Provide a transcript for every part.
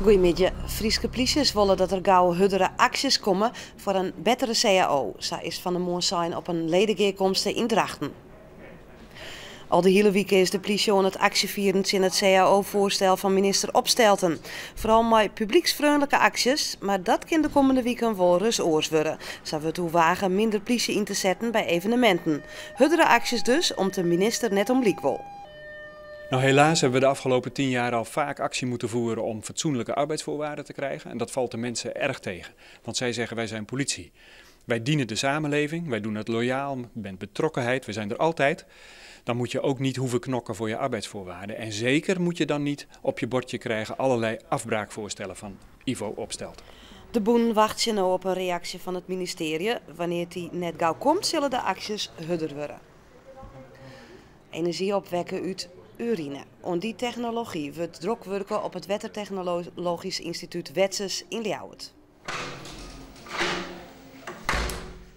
Goeiemiddei. Fryske plysjes wolle dat der gau hurdere aksjes komme foar in bettere cao, sa is fan 'e moarn sein op in ledegearkomste yn Drachten. Al de hiele wike is de plysje oan it aksjefieren tsjin it cao-foarstel fan minister Opstelten. Foaral mei publyksfreonlike aksjes, mar dat kin de kommende wiken wol ris oars wurde. Sa wurdt oerwage minder plysje yn te setten by eveneminten. Hurdere aksjes dus, om't de minister net om lyk wol. Nou, helaas hebben we de afgelopen 10 jaar al vaak actie moeten voeren om fatsoenlijke arbeidsvoorwaarden te krijgen. En dat valt de mensen erg tegen. Want zij zeggen: wij zijn politie. Wij dienen de samenleving, wij doen het loyaal, met betrokkenheid, we zijn er altijd. Dan moet je ook niet hoeven knokken voor je arbeidsvoorwaarden. En zeker moet je dan niet op je bordje krijgen allerlei afbraakvoorstellen van Ivo Opstelten. De bûnen wachtsje no op in reaksje fan it ministearje. Wannear't dy net gau komt, sille de aksjes hurder wurde. Enerzjy opwekke út urine. Oan dy technology wurdt drok wurke op it Wettertechnologysk Ynstitút Wetsus yn Ljouwert.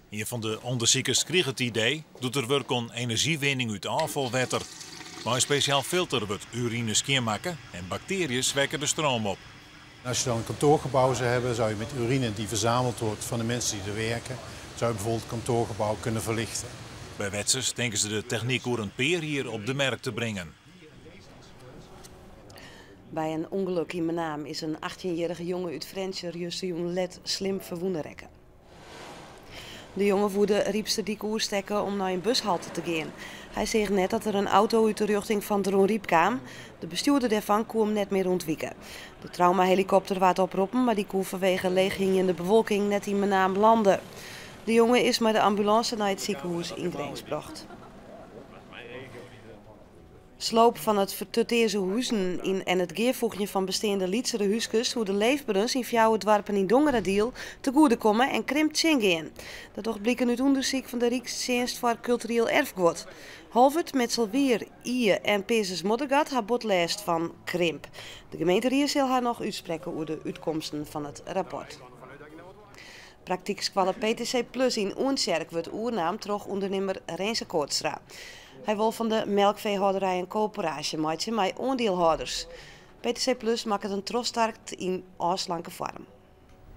Ien fan de ûndersikers krige it idee doe't er wurke oan enerzjywinning út ôffalwetter. Mei in spesjaal filter wurdt urine skjinmakke en baktearjes wekke de stroom op. Als je dan een kantoorgebouw zou hebben, zou je met urine die verzameld wordt van de mensen die er werken, zou je bijvoorbeeld het kantoorgebouw kunnen verlichten. By Wetsus tinke se de technyk oer in pear jier op de merk te bringen. By in ûngelok yn Menaam is in 18-jierrige jonge út Frjentsjer justerjûn let slim ferwûne rekke. De jonge woe de Rypsterdyk oerstekke om nei in bushalte te gean. Hy seach net dat der in auto út de rjochting fan Dronryp kaam. De bestjoerder dêrfan koe him net mear ûntwike. De traumahelikopter waard oproppen, mar dy koe fanwege leechhingjende bewolking net yn Menaam lande. De jonge is mei de ambulânse nei it sikehûs yn Grins brocht. Sloop fan it fertutearze huzen yn en it gearfoegjen fan besteande lytsere húskes soe de leefberens yn fjouwer doarpen yn Dongeradiel te goede komme en krimp tsjingean. Dat docht bliken út ûndersyk fan de Rykstsjinst foar Kultureel Erfguod. Holwert, Mitselwier, Ie en Peazens-Moddergat ha bot lêst fan krimp. De gemeenterie sil har noch útsprekke oer de útkomsten fan it rapport. Praktykskoalle PTC Plus yn Oentsjerk wurdt oernaam troch ûndernimmer Renze Kootstra. Hy wol fan de melkfeehâlderij in koöperaasje meitsje mei oandielhâlders. PTC Plus makket in trochstart yn ôfslanke foarm.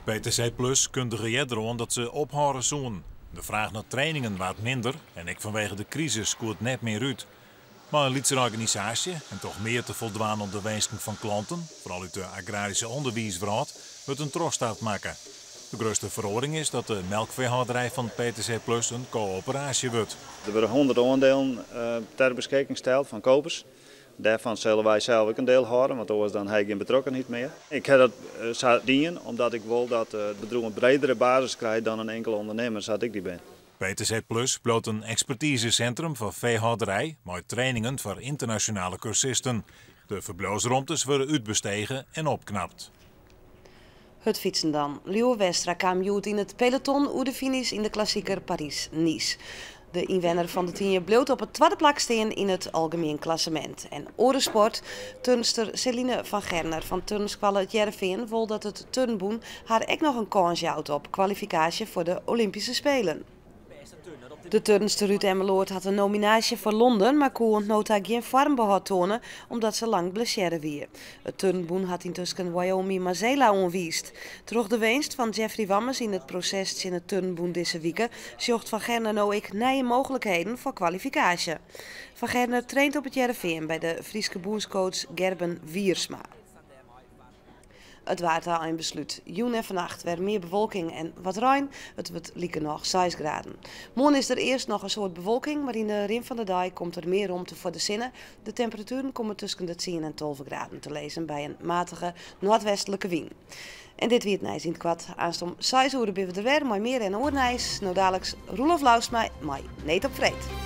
PTC Plus kundige earder oan dat se ophâlde soene. De fraach nei trainingen waard minder en ek fanwege de krisis koe it net mear út. Mei in lytsere organisaasje en troch mear te foldwaan oan de winsken fan klanten, foaral út de agraryske ûnderwiiswrâld, wurdt in trochstart makke. De grutste feroaring is dat de melkfeehâlderij fan PTC Plus in koöperaasje wurdt. Der wurde 100 oandielen ter beskikking steld fan kopers. Dêrfan sille wy sels ek in diel hâlde, want oars dan ha ik gjin betrokkenheid mear. Ik ha dat sa dien omdat ik wol dat it bedriuw in bredere basis krijt dan in inkelde ûndernimmer sa't ik dy bin. PTC Plus bliuwt in ekspertizesintrum foar feehâlderij mei trainingen foar ynternasjonale kursisten. De ferbliuwsromtes wurde útbestege en opknapt. Hurdfytsen dan. Lieuwe Westra kaam hjoed yn it peloton oer de finish yn de klassiker Parys-Nice. De ynwenner fan De Tynje bliuwt op it twadde plak stean yn it algemien klassemint. En oare sport, turnster Celine van Gerner fan turnskoalle It Hearrenfean wol dat it turnbûn har ek noch in kâns jout op kwalifikaasje foar de Olympyske Spelen. De turnster út Emmeloord hat in nominaasje foar Londen, mar koe oant no ta gjin foarmbehâld toane omdat se lang blessearre wie. It turnbûn hat yntusken Wyomi Mazela oanwiisd. Troch de winst fan Jeffrey Wammes yn it proses tsjin it turnbûn dizze wike sjocht Van Gerner no ek nije mooglikheden foar kwalifikaasje. Van Gerner traint op It Hearrenfean by de Fryske bûnscoach Gerben Wiersma. It waar ta einbeslút. Jûn en fannacht wer mear bewolking en wat rein. It wurdt likernôch 6 graden. Moarn is der earst noch in soad bewolking, mar yn de rin fan de dei komt der mear romte foar de sinne. De temperatueren komme tusken de 10 en 12 graden te lizzen by in matige noardwestlike wyn. En dit wie it nijs yn it koart. Aanst om 6 oere binne we der wer mei mear en oar nijs. No daliks Roelof Lousma mei Need op Freed.